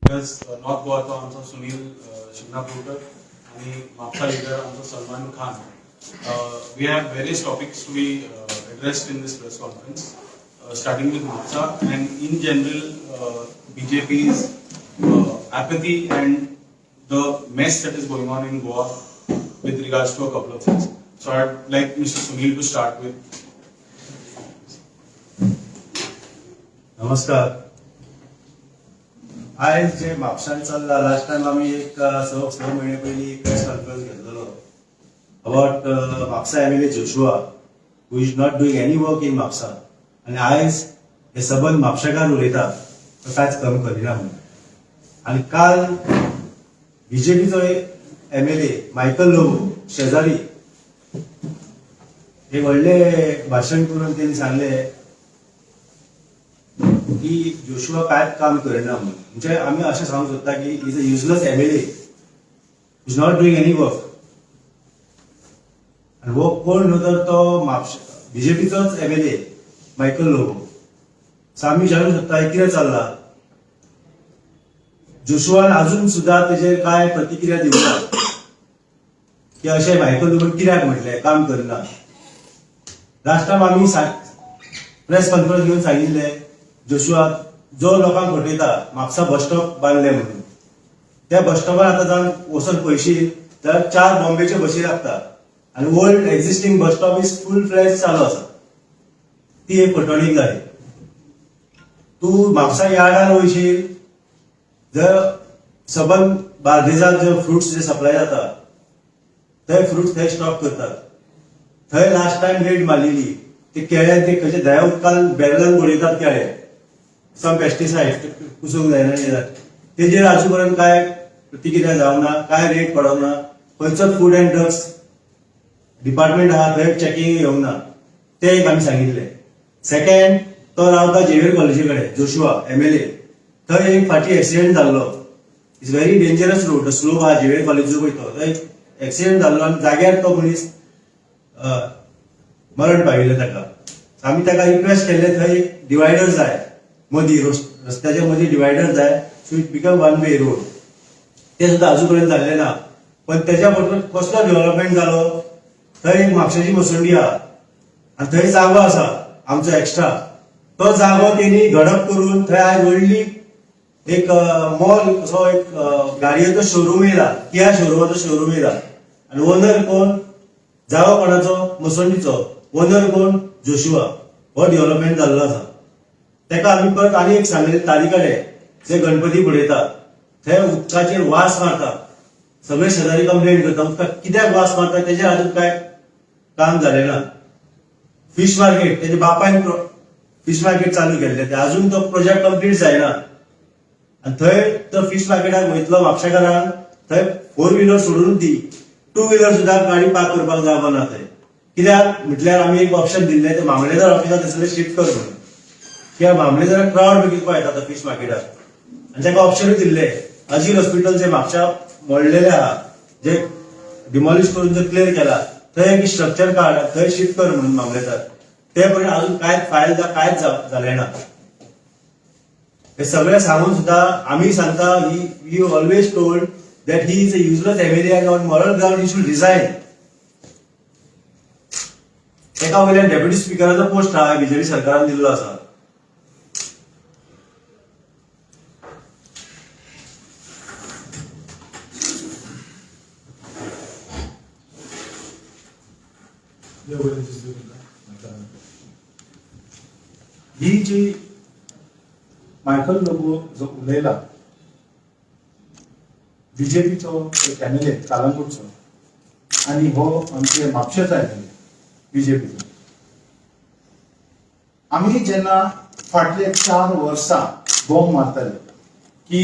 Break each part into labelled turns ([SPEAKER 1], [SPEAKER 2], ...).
[SPEAKER 1] North गोवाचो आमचो सुनील शिंगणापूरकर आणि Mapusa leader आमचो Salman Khan. We have various topics to be addressed in this press conference, starting with Mapusa and in general BJP's apathy and the mess that is going on in Goa with regards to a couple of things. So I'd like Mr. Sunil to start with.
[SPEAKER 2] नमस्कार. आयज जे म्हापशान चल्ला, last time आमी एक स स म्हयने पयलीं press conference घेतलेलो about Mapusa MLA Joshua, who is not doing any work in Mapusa. आनी आयज हे सबंद म्हापशेकार उलयता, तो कांयच कमी करिना म्हणून. आनी काल बीजेपीचो एमएलए मायकल लोबो शेजारी एक व्हडलें भाशण करून तेणी सांगलें की जोशुआ कांयच काम करिना म्हणून. म्हणजे आमी अशें सांगूंक सोदता की is a useless MLA, is not doing any work. आनी हो कोण न्हू तर तो म्हापशे बीजेपीचोच एमएलए मायकल लोबो. सो आमी विचारूंक सोदता, हें कितें चल्लां? जोशुआन अजून सुद्दां तेजेर कांय प्रतिक्रिया दिवंक ना की अशें मायकल लोबोन कित्याक म्हटलें काम करिना. लास्ट टायम आमी प्रेस कॉन्फरन्स घेवन सांगिल्लें, जोशुआ जो लोकांक फटयता म्हापसा बस स्टॉप बांदले म्हणून, त्या बस स्टॉपार आतां जावन वचून पळयशीत जाल्यार चार बॉम्बेच्यो बशी लागता आनी old existing bus stop is full fledge चालू आसा. ती एक फटवणीक जाली. तूं म्हापसा यार्डान वयशील जर सबंद बार्देजाक जे फ्रुट्स जे सप्लाय जाता थंय फ्रुट्स थंय स्टॉक करतात. थंय लास्ट टायम रेड मारलेली, ते केळे ते खंयच्या दया उदकान बॅरलान बुडयतात केळे, सम पेस्टिसायड कुसूंक जायना. तेजेर आजू पर्यंत काय प्रतिक्रिया जावंक ना, काय रेट पडोंक ना. खंयचोच फूड अँड ड्रग्स डिपार्टमेंट आहा थंय चॅकिंग येवंक ना. ते एक आमी सांगिल्लें. सेकंड, तो रावता झेवियर कॉलेजी कडेन जोशुआ एमएलए. थंय एक फाटीं एक्सिडेंट जाल्लो. It's very dangerous road, slope आहा झेवियर कॉलेजीचो पळय तो. थंय एक्सिडेंट जाल्लो आनी जाग्यार तो मनीस मरण पाविल्लें ताका. आमी ताका रिक्वेस्ट केल्लें, थंय डिवायडर जाय मदीं, रस्त्याच्या मदीं डिवायडर जाय, so it become one way road. ते सुद्दां अजून पर्यंत जाल्लें ना. पण तेच्या बरोबर कसलो डेव्हलपमेंट जालो? थंय एक म्हापशेची मसंडी आहा आनी थंय जागो आसा आमचो एक्स्ट्रा. तो जागो तेणी गडप करून थंय आयज व्हडली एक मॉल कसो एक गाडयेचो शोरूम येयला, किया शोरुमाचो शोरूम येयला. आनी ओनर कोण? जागो कोणाचो? मसंडीचो. ओनर कोण? जोशुआ. हो डेव्हलपमेंट जाल्लो आसा. तेका आमी परत आनी एक सांगलें, तारी कडेन जे गणपती बुडयता थंय उदकाचेर वास मारता. सगळे शेजारी कंप्लेन करता, उदकाक कित्याक वास मारता? तेजेर अजून काय काम जालें ना. फिश मार्केट, तेजे बापायन फिश मार्केट चालू केल्लें, ते अजून तो प्रोजेक्ट कंप्लीट जायना. आनी थंय तो फिश मार्केटाक वयतलो म्हापशेकारांक थंय फोर व्हिलर सोडून दी, टू व्हिलर सुद्दां गाडी पार्क करपाक जावपा ना थंय. कित्याक म्हटल्यार आमी एक ऑप्शन दिल्लें, ते मामलेदार ऑफिसात थंयसरलें शिफ्ट कर म्हणून, कित्याक मामलेदाराक क्रावड कितको येता तो फिश मार्केटाक. आनी ताका ऑप्शनूय दिल्लें, अजीर हॉस्पिटल जे म्हापशा मोडलेले आहा, जे डिमॉलिश करून जे क्लियर केला, थंय एक स्ट्रक्चर काड, थंय शिफ्ट कर म्हणून मामलेदार. ते पर्यंत अजून कांयच फायल कांयच जालें ना. हे सगळें सांगून सुद्दां आमी सांगता, he, we always told that he is a useless MLA and on moral ground he should resign. तेका वयल्यान डेप्युटी स्पिकराचो पोस्ट आहा, बीजेपी सरकारान दिल्लो आसा.
[SPEAKER 3] देव बरें दिसूं तुमकां. ही जी मायकल लोबो जो उलयला, बीजेपीचो एक एमएलए कालंगूटचो आनी हो आमचे म्हापशेचो एमएलए बीजेपीचो. आमी जेन्ना फाटले 4 वर्सां बोंब मारताले की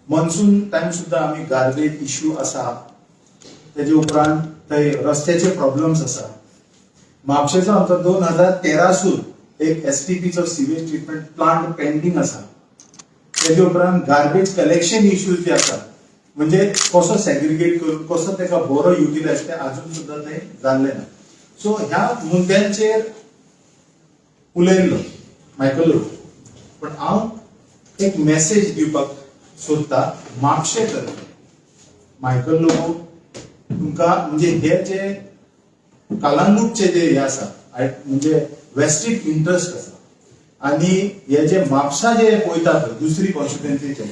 [SPEAKER 3] मॉन्सून टायम सुद्दां आमी गार्बेज इश्यू आसा, तेजे उपरांत थंय रस्त्याचे प्रॉब्लम्स आसा. म्हापशेचो आमचो 2013सून एक एसटीपीचो सिवेज ट्रिटमेंट प्लांट पेंडींग आसा. तेजे उपरांत गार्बेज कलेक्शन इश्यूज जे आसा, म्हणजे कसो सेग्रिगेट करून कसो ताका बरो युटिलायज, ते अजून सुद्दां ते जाल्ले ना. सो ह्या मुद्द्यांचेर उलयल्लो मायकल लोबो. पण हांव एक मेसेज दिवपाक सोदता म्हापशे तर्फे मायकल लोबो तुमकां म्हणजे हे जे कलंगूटचे जे हे आसा, म्हणजे वेस्टेड इंट्रस्ट आसा आनी हे जे म्हापसा जे पळयता पळय दुसरी कॉन्स्टिट्युएन्सीचे,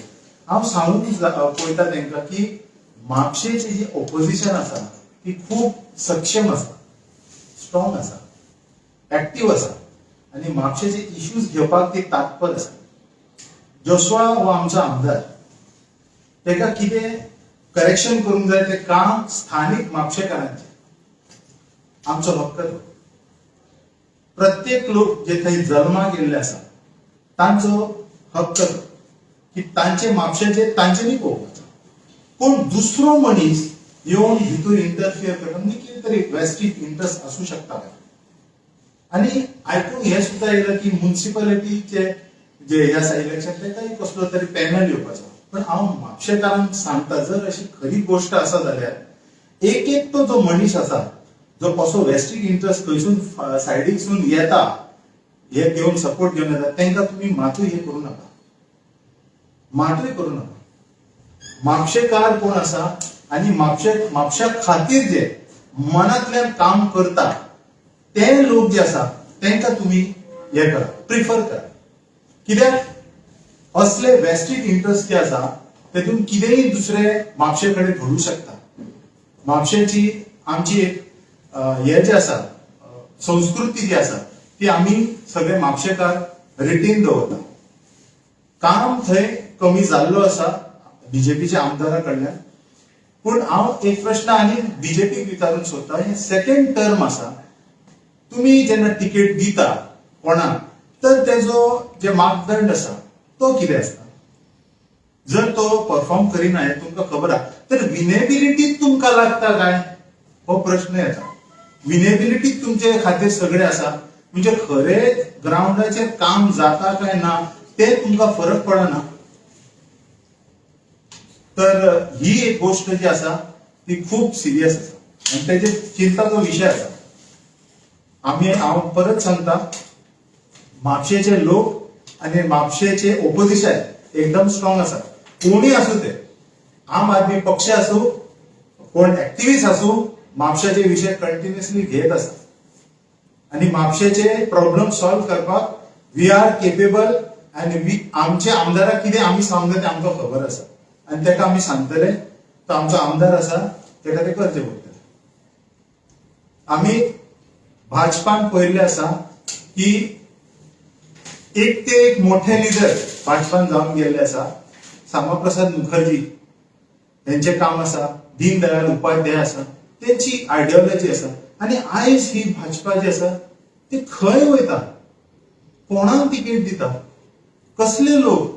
[SPEAKER 3] हांव सांगूंक पळयता तांकां की म्हापशेची जी ओपोजिशन आसा ती खूब सक्षम आसा, स्ट्रॉंग आसा, एक्टीव आसा आनी म्हापशेचे इश्यूज घेवपाक ती तात्पर आसा. जोशवा हो आमचो आमदार, ताका कितें करेक्शन करूंक जाय तें काम स्थानीक म्हापशेकारांचें, आमचो हक्क तो. प्रत्येक लोक जे थंय जल्माक येयल्ले आसा तांचो हक्क तो की तांचे म्हापशेचे तांच्यांनी पळोवपाचें. पूण दुसरो मनीस येवन भितर इंटरफियर करता म्हणजे कितें तरी वेस्टेड इंट्रस्ट आसूं शकता काय. आनी आयकूंक हें सुद्दां येयलां की मुन्सिपालिटीचे जे हे आसा इलेक्शन ताकाय कसलो तरी पॅनल येवपाचो. पण हांव म्हापशेकारांक सांगता, जर अशी खरी गोश्ट आसा जाल्यार एक एक तो जो मनीस आसा जो कसो वेस्टेड इंट्रस्ट खंयसून सायडीकसून येता, हे घेवन सपोर्ट घेवन येता, तांकां तुमी मातूय हे करूं नाका, मातूय करूं नाका. म्हापशेकार कोण आसा आनी म्हापश्या खातीर जे मनांतल्यान काम करता ते लोक जे आसा तांकां तुमी हे करा, प्रिफर करा. कित्याक असले वेस्टेड इंट्रस्ट जे आसा तेतून कितेंय दुसरे म्हापशे कडेन घडूं शकता. म्हापशेची आमची एक हे जे आसा संस्कृती जी आसा ती आमी सगळे म्हापशेकार रिटेन दवरता. काम थंय कमी जाल्लो आसा बीजेपीच्या आमदारा कडल्यान. पूण हांव एक प्रश्न आनी बीजेपीक विचारूंक सोदता, हे सेकंड टर्म आसा, तुमी जेन्ना तिकेट दिता कोणाक तर तेजो जे मापदंड आसा तो कितें आसता? जर तो परफॉर्म करिना हें तुमकां खबर आसा तर विनेबिलिटी तुमकां लागता काय हो प्रश्न येता. विनेबिलिटी तुमचे खातीर सगळें आसा म्हणजे खरें ग्रावंडाचेर काम जाता काय ना ते तुमकां फरक पडना. तर ही एक गोश्ट जी आसा ती खूब सिरियस आसा आनी तेजे चिंताचो विशय आसा. हांव परत सांगता, म्हापशेचे लोक आनी म्हापशेचे ओपोजिशन एकदम स्ट्रॉंग आसा. कोणूय आसूं, ते आम आदमी पक्ष आसूं, कोण एक्टिविस्ट आसूं, म्हापशेचे विशय कंटिन्युअसली घेत आसा आनी म्हापशेचे प्रॉब्लम सॉल्व करपाक we are capable. आनी आमचे आमदाराक कितें आमी सांगता तें आमकां खबर आसा आनी ताका आमी सांगतले, तो आमचो आमदार आसा, ताका तें करचें पडटलें. आमी भाजपान पळयल्लें आसा की एक ते एक मोठे लिडर भाजपान जावन गेल्ले आसा. श्यामा प्रसाद मुखर्जी हेंचें काम आसा, दीनदयाल उपाध्याय आसा, तेंची आयडियोलॉजी आसा. आनी आयज ही भाजपा जी आसा ती खंय वयता, कोणाक तिकेट दिता, कसले लोक?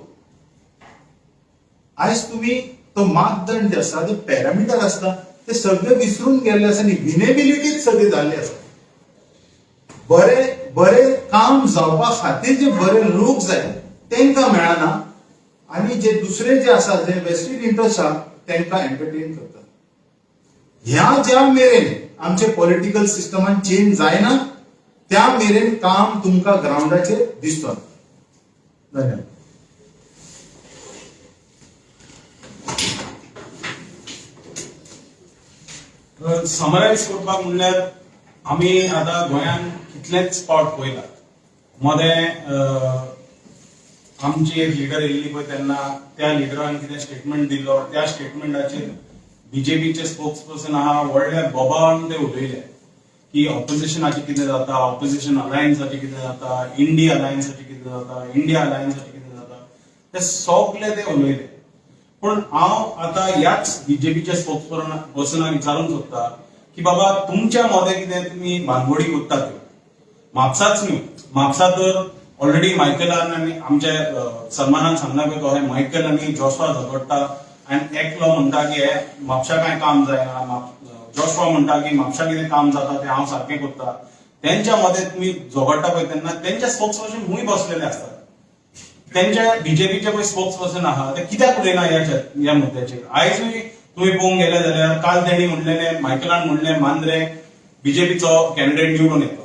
[SPEAKER 3] आयज तुमी तो मापदंड जे आसा, ते पॅरामिटर आसता ते सगळे विसरून गेल्ले आसा आनी विनेबिलिटीच सगळी जाल्ली आसा. बरे बरे काम जावपा खातीर जे बरे लोक जाय तांकां मेळना आनी जे दुसरे जे आसा जे वेस्टेड इंट्रस्ट आसा तांकां एंटरटेन करता. ह्या ज्या मेरेन आमचे पॉलिटिकल सिस्टमान चेंज जायना त्या मेरेन काम तुमकां ग्रावंडाचेर दिसतो. धन्यवाद.
[SPEAKER 1] समरायज करपाक म्हणल्यार आमी आतां गोंयांत कितलेच पावट पळयलात. मदें आमची एक लिडर येयल्ली पळय तेन्ना त्या लिडरान कितें स्टेटमेंट दिल्लो, त्या स्टेटमेंटाचेर बीजेपीचे स्पोक्स पर्सन आहा व्हडल्या बोबान ते उलयले की ऑपोजिशनाचें कितें जाता, ऑपोजिशन अलायन्साचें कितें जाता, इंडिया अलायन्साचें कितें जाता, इंडिया अलायन्साचें कितें जाता, ते सगळे ते उलयले. पूण हांव आतां ह्याच बीजेपीच्या स्पोक्स पर्सनाक विचारूंक सोदता की बाबा तुमच्या मदें कितें तुमी भानगडी करता त्यो म्हापसाच न्हू, म्हापसा तर ऑलरेडी मायकलान आनी आमच्या सलमानान सांगला पळय तो मायकल आनी जोशवा झगडटा आनी एकलो म्हणटा की हे म्हापशा कांय काम जायना, जोशवा म्हणटा की म्हापशा कितें काम जाता तें हांव सारकें करता. तेंच्या मदें तुमी झगडटा पळय तेन्ना तेंच्या स्पोक्स पर्सन खूंय बसलेले आसतात. तेंच्या बीजेपीचे पळय स्पोक्स पर्सन आहा ते कित्याक उलयना ह्या मुद्द्याचेर? आयजूय तुमी पळोवंक गेले जाल्यार काल तेणी म्हणलेलें, मायकलान म्हणलें मांद्रे बीजेपीचो कॅन्डिडेट निवडून येतलो.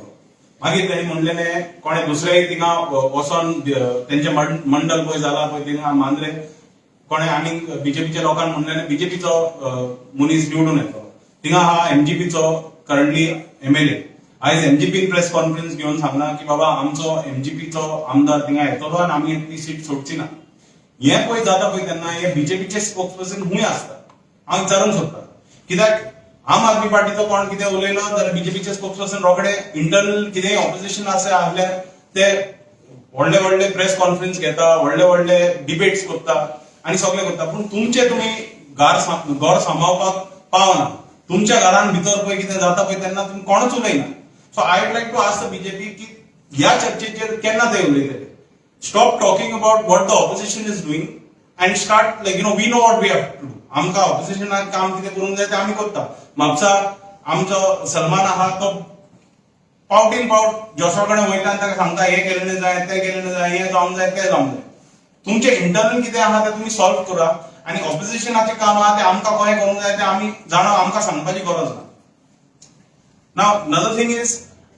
[SPEAKER 1] मागीर तेणी म्हणलेलें कोणे दुसरेय थिंगा वचोन तेंचें मंडल पळय जाला पळय थिंगा मांद्रे कोणे आनीक बीजेपीच्या लोकांक म्हणलें, बीजेपीचो मनीस निवडून येतलो. थिंगा आहा एमजीपीचो करंटली एमएलए. आयज एमजीपीन प्रेस कॉन्फरन्स घेवन सांगला की बाबा, आमचो एमजीपीचो आमदार थिंगा येतलो आनी आमी ती सीट सोडची ना. हें पळय जाता पळय तेन्ना हे बीजेपीचे स्पोक्स पर्सन खूंय आसता, हांव विचारूंक सोदता, कित्याक आम आदमी पार्टीचो कोण कितें उलयलो जाल्यार बीजेपीचे स्पोक्स पर्सन रोखडे इंटरनल कितेंय ऑपोजिशन आसा आहल्यार ते व्हडले व्हडले प्रेस कॉन्फरन्स घेता, व्हडले व्हडले डिबेट्स करता आनी सगळे करता. पूण तुमचे तुमी घर सांबाळपाक पावना. तुमच्या घरान भितर पळय कितें जाता पळय तेन्ना तुमी कोणूच उलयना. So I would like to ask the BJP की ह्या चर्चेचेर केन्ना ते उलयतले? Stop talking about what the opposition is doing and start like we know what we have to do. आमकां ऑपोजिशनाक काम कितें करूंक जाय तें आमी करता. म्हापसा आमचो सलमान आहा, तो पावटीन पावट जोशवा कडेन वयता आनी ताका सांगता, हें केलें जाय, तें केलें जाय, हें जावंक जाय, तें जावंक जाय. तुमचें इंटरनल कितें आहा तें तुमी सॉल्व करा आनी ऑपोजिशनाचें काम आहा तें आमकां कशें करूंक जाय तें आमी जाणा, आमकां सांगपाची गरज ना. Now, another thing is,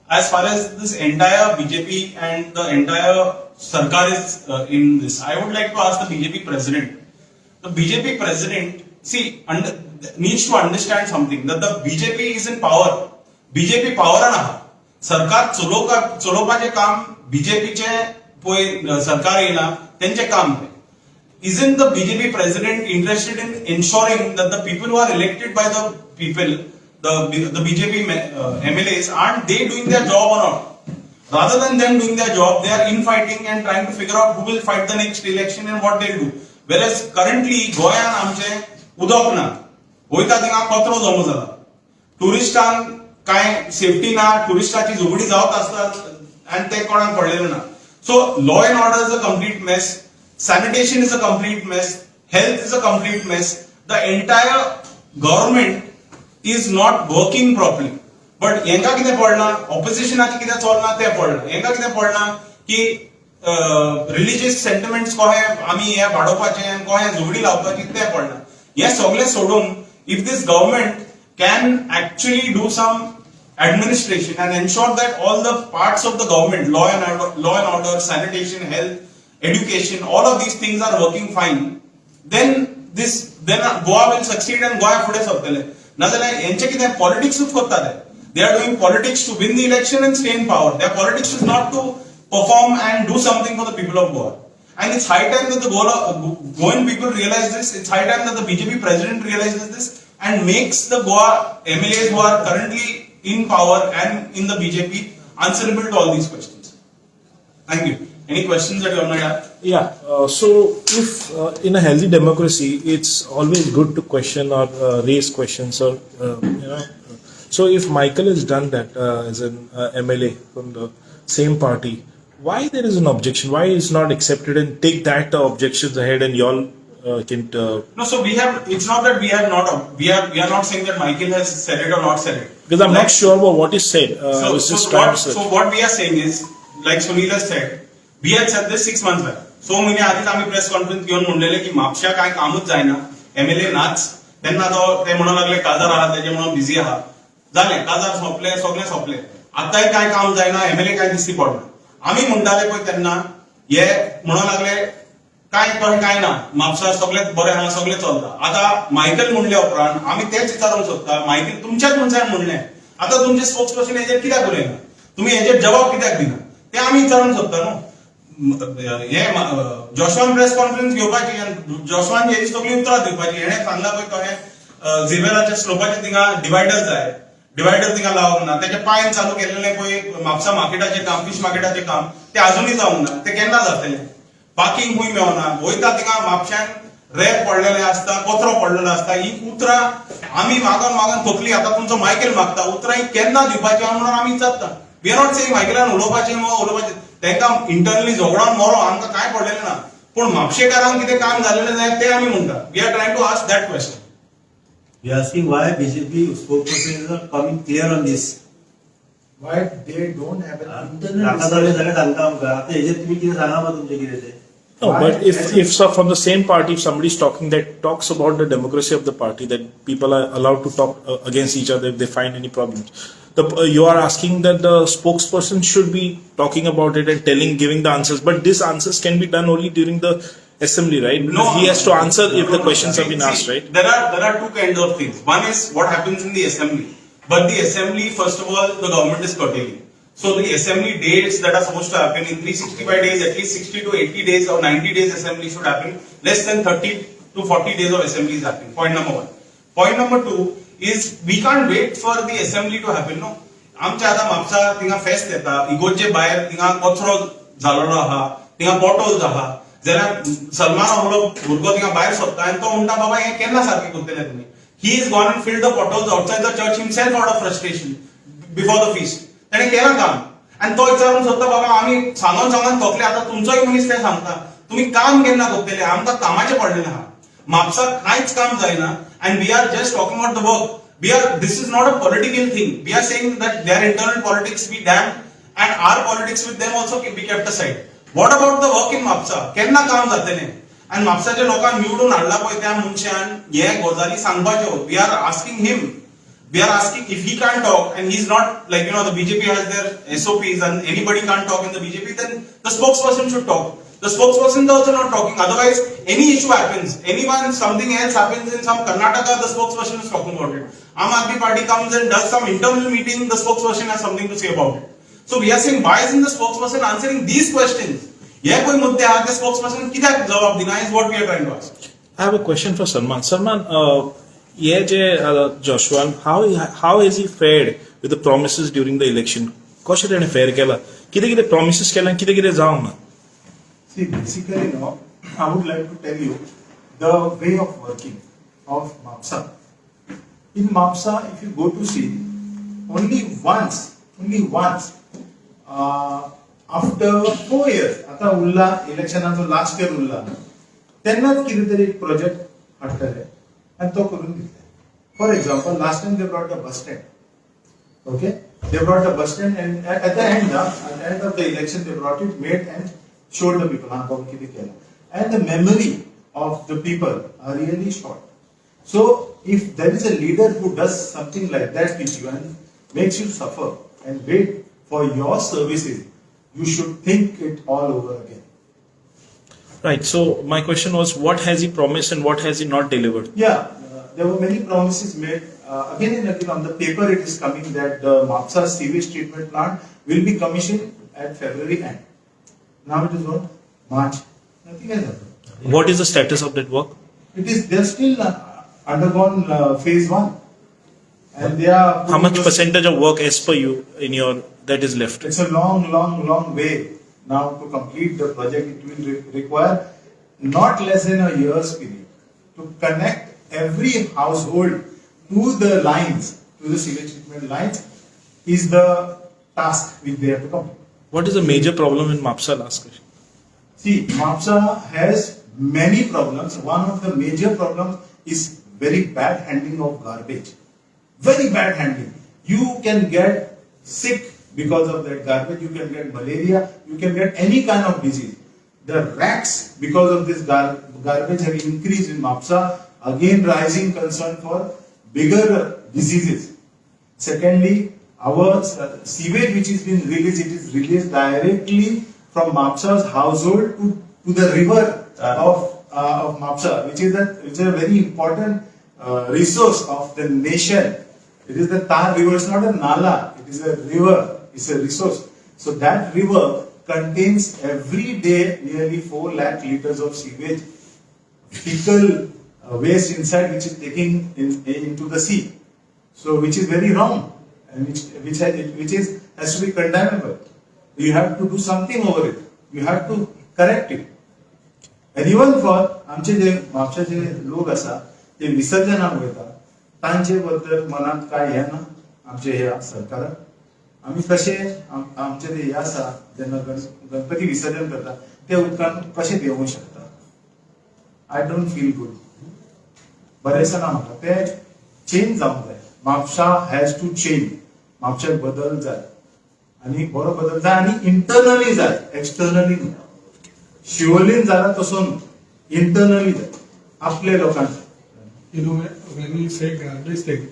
[SPEAKER 1] as far as this entire BJP and the entire Sarkar is in this, I would like to ask the BJP president. The BJP president, see, needs to understand something, that the BJP is in power. BJP power आहा. सरकार चलोवपाचें काम बीजेपीचे पळय सरकार येयला तेंचें काम तें. Isn't the BJP president interested in ensuring that the people who are elected by the people, the BJP MLAs, aren't they doing their job or not? Rather than them doing their job, they are infighting and trying to figure out who will fight the next election and what they'll do. Whereas currently, गोंयान आमचे उदक ना, वयता थिंगा कचरो जमो जाला, टुरिस्टांक कांय सेफ्टी ना, टुरिस्टाची झगडी जावत आसतात आनी ते कोणाक पडलेले ना. So law and order is a complete mess, sanitation is a complete mess, health is a complete mess. The entire government is not working properly. But हेंका कितें पडलां, ऑपोजिशनाचें कितें चलना तें पडलां. हेंका कितें पडलां की रिलिजियस सेंटिमेंट्स कशे आमी हे वाडोवपाचे आनी कशे झगडी लावपाची तें पडलां. हें सगळें सोडून if this government can actually do some administration and ensure that all the parts of the government, law and order, sanitation, health, education, all of these things are working fine, then Goa will succeed and Goa फुडें सरतले. नाजाल्यार हेंचे कितें पॉलिटिक्सूच करता ते. They are doing politics to win the election and stay in power. Their politics is not to perform and do something for the people of Goa. And it's high time that the Goan people realize this. It's high time that the BJP president realizes this and makes the Goa MLAs who are currently in power and in the BJP answerable to all these questions. Thank you. Any questions that you might have?
[SPEAKER 4] Yeah. So, if in a healthy democracy, it's always good to question or raise questions, or. So, if Michael has done that as an MLA from the same party, why there is an objection? Why is not accepted and take that objections ahead and y'all can?
[SPEAKER 1] No, so we have. It's not that we have not. We are not saying that Michael has said it or not said it.
[SPEAKER 4] Because I'm
[SPEAKER 1] Like-
[SPEAKER 4] not sure about what is said. I was just trying to search.
[SPEAKER 1] So what we are saying is, like Sunil has said, we had said this 6 months back. स म्हयने आधीच आमी press conference घेवन म्हणलेले की म्हापश्या कांय कामूच जायना, MLA नाच. तेन्ना तो ते म्हणूंक लागले काजार आहा, तेजे म्हणून बिझी आहा. जालें, काजार सोंपले, सगळें सोंपलें. आतांय कांय काम जायना, एमएलए कांय दिश्टी पडना. आमी म्हणटाले पळय तेन्ना हे म्हणूंक लागले काय तशें काय ना, म्हापसा सगळें बरें आहा, सगळें चलता. आतां मायकल म्हणल्या उपरांत आमी तेच विचारूंक सोदता, मायकल तुमच्याच मनशान म्हणलें, आतां तुमचे स्पोक्स पर्सन हेजेर कित्याक उलयना, तुमी हेजेर जबाब कित्याक दिना ते आमी विचारूंक सोदता न्हू. हे जोशवान प्रेस कॉन्फरन्स घेवपाची आनी जोशवान हेजी सगळीं उतरां दिवपाची. हेणें सांगलां पळय कशें झेवियराच्या स्लोपाचे थिंगा डिवायडर जाय, डिवायडर थिंगा लावंक ना. तेच्या पायन चालू केलेलें पळय म्हापसा मार्केटाचें काम, फीश मार्केटाचें काम, तें अजुनूय जावंक ना, तें केन्ना जातलें? पार्किंग खूंय मेवना. वयता थिंगा म्हापश्यान रेप पडलेले आसता, कचरो पडलेलो आसता. ही उतरां आमी मागोन मागोन थकली. आतां तुमचो मायकेल मागता उतरां, ही केन्ना दिवपाची म्हणून आमी विचारता. We are not saying मायकेलान उलोवपाचें वा उलोवपाचें, तांकां इंटरनली झगडोन मरो, आमकां कांय पडलेलें ना. पूण म्हापशेकारांक कितें काम जालेलें जाय तें आमी म्हणटा. We are trying to ask that question.
[SPEAKER 2] We are asking why BJP spokesperson is not coming clear on this.
[SPEAKER 3] Why they don't have an internal
[SPEAKER 2] नाका जालें जाल्यार सांगता आमकां. आतां हेजेर तुमी कितें सांगा मग तुमचें कितें तें.
[SPEAKER 4] No,
[SPEAKER 3] Why?
[SPEAKER 4] But if so from the same party, if somebody is talking that talks about the democracy of the party, that people are allowed to talk against each other if they find any problems. You are asking that the spokesperson should be talking about it and telling, giving the answers. But these answers can be done only during the assembly, right?
[SPEAKER 1] No,
[SPEAKER 4] He has to answer if the
[SPEAKER 1] no,
[SPEAKER 4] questions have been
[SPEAKER 1] see,
[SPEAKER 4] asked, right?
[SPEAKER 1] There are two kinds of things. One is what happens in the assembly. But the assembly, first of all, the government is curtailing. So the assembly dates that are supposed to happen in 365 days, at least 60 to 80 days or 90 days assembly should happen. Less than 30 to 40 days of assembly is happening. Point number one. Point number two is we can't wait for the assembly to happen. No. आमच्या आतां म्हापसा थिंगा फेस्त येता, इगोर्जे भायर थिंगा कचरो जालोलो आहा, थिंगा पोटोल्स आहा, जाल्यार सलमान आहलो भुरगो थिंगा भायर सोदता आनी तो म्हणटा, बाबा, हें केन्ना सारकें करतले तुमी? He is gone and filled the potholes outside the church himself out of frustration before the feast. ताणें केलां काम आनी तो विचारून सोदता, बाबा, आमी सांगोन सांगोन थकले, आतां तुमचोय मनीस तें सांगता, तुमी काम केन्ना करतले? आमकां कामाचें पडलेलें आहा. म्हापसा कांयच काम जायना and we are just talking about the work. We are This is not a political thing. We are saying that their internal politics be damned and our politics with them also be kept aside. What about the work in Mapusa? केन्ना काम जातलें? आनी म्हापसाच्या लोकांक निवडून हाडला पळय त्या मनशान हे गजाली सांगपाच्यो. We are asking him, we are asking if he can't talk and he's not, like, the BJP has their SOPs and anybody can't talk in the BJP, then the spokesperson should talk. The spokesperson is also not talking. Otherwise, any issue happens, anyone, something else happens in some Karnataka, the spokesperson is talking about it. Aam Aadmi Party comes and does some internal meeting, the spokesperson has something to say about it. So we are saying, why isn't the spokesperson answering these questions? हे पळय मुद्दे आहा, ते spokesperson कित्याक जबाब दिना is what we are trying to ask.
[SPEAKER 4] I have a question for Salman. Salman, हे जे जॉशुआन, how is he fared with the promises during the election? कशें तेणें फेर केला? कितें कितें प्रॉमिसीस केला आनी कितें कितें जावंक ना?
[SPEAKER 3] See, basically, no, I would like to tell you the way of working of Mapsa. In Mapsa, if you go to see, only once, after 4 years, आता उरला इलेक्शनाचो लास्ट इयर उरला, तेन्नाच कितें तरी एक प्रोजेक्ट हाडटले आनी तो करून दितले. For example, last time they brought a bus stand. Okay, they brought a bus stand and at the end of the election, they brought it, made and showed the people, हा बाबा कितें केलां. And the memory of the people are really short. So if there is a leader who does something like that with you and makes you suffer and wait for your services, you should think it all over again.
[SPEAKER 4] Right. So my question was, what has he promised and what has he not delivered?
[SPEAKER 3] Yeah, there were many promises made. Again and again on the paper it is coming that the Mapsa sewage treatment plant will be commissioned at February end. Now it is what? March. Nothing has happened.
[SPEAKER 4] What is the status of that work?
[SPEAKER 3] It is, they are still undergone phase one. And they are
[SPEAKER 4] How much
[SPEAKER 3] putting those-
[SPEAKER 4] percentage of work as per you in your that is left?
[SPEAKER 3] It's a long, long, long way now to complete the project. It will require not less than a year's period to connect every household to the lines, to the sewage treatment lines, is the task which they have to complete.
[SPEAKER 4] What is the major problem in Mapsa? Last question.
[SPEAKER 3] See, Mapsa has many problems. One of the major problems is very bad handling of garbage. Very bad handling. You can get sick because of that garbage. You can get malaria. You can get any kind of disease. The rats, because of this garbage, have increased in Mapsa. Again, rising concern for bigger diseases. Secondly, our sewage which is being released, it is released directly from Mapsa's household to the river of Mapsa, which is a very important resource of the nation. It is the Tar River. It's not a nala. It is a river. It's a resource. So that river contains every day nearly 4 lakh liters of sewage, fecal waste inside, which is taking into the sea. So which is very wrong and which is has to be condemnable. You have to do something over it. You have to correct it. And even for आमचे जे म्हापशा जे लोक आसा, ते विसर्जनाक वयता, तांचे बद्दल मनात काय हे ना आमचे ह्या सरकाराक. आमी कशे आमचे ते हे आसा, जेन्ना गणपती विसर्जन करता ते उदकान कशें देंवूंक शकता? I don't feel good. बरें दिसना म्हाका. ते चेंज जावंक जाय. Mapusa has to change. म्हापशाक बदल जाय आनी बरो बदल जाय आनी इंटरनली जाय, एक्सटर्नली न्हू. शिवोलीन जाला तसो न्हू, इंटरनली जाय आपल्या लोकांक.
[SPEAKER 5] When you say garbage thing,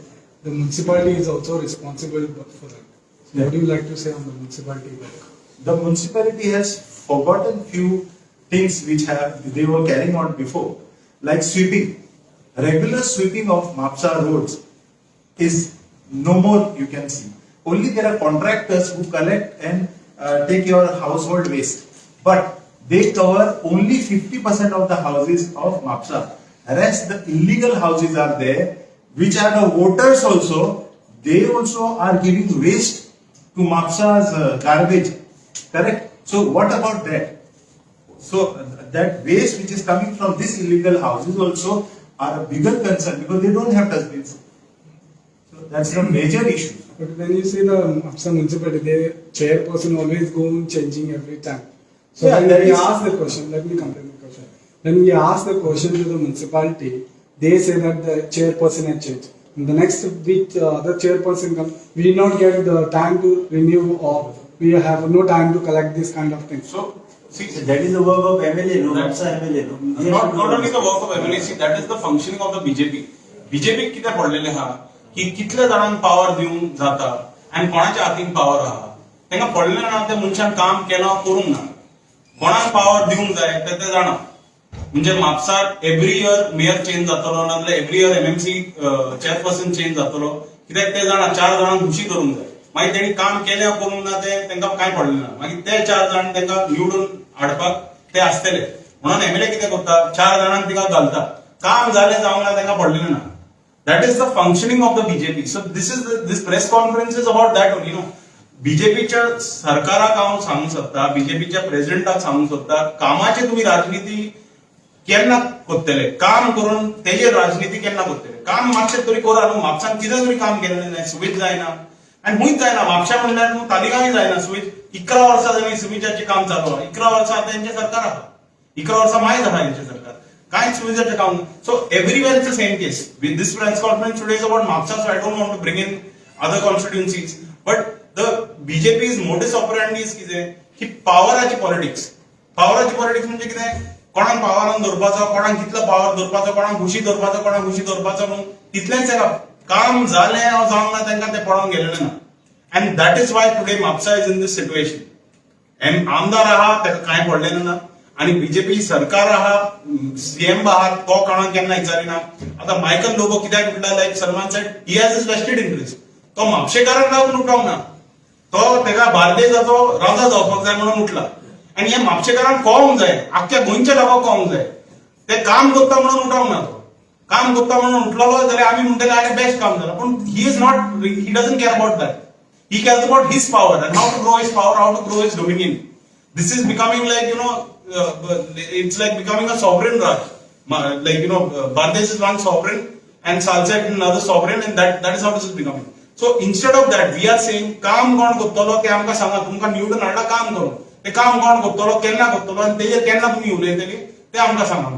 [SPEAKER 5] the municipality is also responsible for that. So what do you like to say on the municipality work?
[SPEAKER 3] The municipality has forgotten few things which have they were carrying on before, like sweeping. Regular sweeping of Mapsa roads is no more, you can see. Only there are contractors who collect and take your household waste. But they cover only 50% of the houses of Mapsa. Rest, the illegal houses are there, which are the voters also. They also are giving waste to Mapsa's garbage. Correct? So what about that? So that waste which is coming from these illegal houses also are a bigger concern because they don't have dustbins. So that's the major issue.
[SPEAKER 5] But when you see the Mapsa municipality, the chairperson always go changing every time. So
[SPEAKER 3] Yeah,
[SPEAKER 5] when
[SPEAKER 3] that
[SPEAKER 5] we ask the question, let me complete my question. When we ask the question to the municipality, they say that the chairperson has changed. In the next week, the chairperson comes, we did not get the time to renew or we have no time to collect this kind of things.
[SPEAKER 1] So, see,
[SPEAKER 2] That is the work of MLA, no? Mapsa MLA, no?
[SPEAKER 1] Not only the work of MLA, see, that is the functioning of the BJP. BJP कितें पडलेलें आहा की कितल्या जाणांक power दिवंक जाता आनी कोणाच्या हातीन पावर आहा, तांकां पडलें ना. त्या मनशान काम केलां, करूंक ना, कोणाक पावर दिवंक जाय ते ते जाणा. म्हणजे म्हापसार एवरी इयर मेयर चेंज जातलो, नाजाल्यार every year MMC chairperson change जातलो, कित्याक ते जाणा चार जाणांक खुशी करूंक जाय. मागीर तेणी काम केलें करूंक ना तें तांकां कांय पडलें ना. मागीर ते चार जाण तांकां निवडून हाडपाक ते आसतले म्हणून एमएलए कितें करता, चार जाणांक तिका घालता. काम जालें जावंक ना तांकां पडलें ना. That is the functioning of the BJP. So this press conference is about that only, no? बीजेपीच्या सरकाराक हांव सांगूंक सोदता, बीजेपीच्या प्रेसिडेंटाक सांगूंक सोदता, कामाचे तुमी राजनिती केन्ना करतले? काम करून तेजेर राजनिती केन्ना करतले? काम मातशें तरी करा न्हू. म्हापसान कितें तरी काम केलें ना, सुवीज जायना आनी खूंयच जायना. म्हापशा म्हणल्यार न्हू, तालिगांवय जायना सुवीज. 11 वर्सां जाली सुविजाचें काम चालू आहा. 11 वर्सां आतां हेंचें सरकार आहा, 11 वर्सां मायज आहा हेंचें सरकार, कांयच सुविजाचें काम. So everywhere it's the same case. With this press conference today is about Mapsa, so I don't want to bring in other constituencies, but the BJP's modus operandi is कितें की पावराची पॉलिटिक्स. पावराची पॉलिटिक्स म्हणजे कितें? कोणाक पावरान दवरपाचो, कोणाक कितलो power दवरपाचो, कोणाक खुशी दवरपाचो, कोणाक खुशी दवरपाचो म्हणून तितलेंच. ताका काम जालें वा जावंक ना तांकां तें पळोवंक गेलेलें ना. And that is why today Mapsa is in this situation. आमदार आहा ताका कांय पडलेलें ना आणि बीजेपी सरकार आहा, सीएम आहा, तो कोणाक केन्ना विचारिना. आता मायकल लोबो कित्याक उठला? Like Salman said, he has his vested interest. तो म्हापशेकारांक रावन उठोंक ना, तो तेका बार्देजाचो राजा जावपाक जाय म्हणून उठला. आनी हे म्हापशेकारांक कळोंक जाय, आख्ख्या गोंयच्या लोकांक कळोंक जाय, ते काम करता म्हणून उठोंक ना. तो काम करता म्हणून उठलेलो जाल्यार आमी म्हणटले, अरे, बेस्ट काम जालां. पूण he is not, he doesn't care about that. He cares about his power and how to grow his power, how to grow his dominion. This is becoming like, it's like becoming a sovereign Raj. Like, Bardez is one sovereign and Salsette is another sovereign, and that is how this is becoming. So instead of that, we are saying, काम कोण करतलो ते आमकां सांगा. तुमकां निवडून हाडला काम करूं. ते काम कोण करतलो, केन्ना करतलो आनी तेजेर केन्ना तुमी उलयतली ते आमकां सांगा.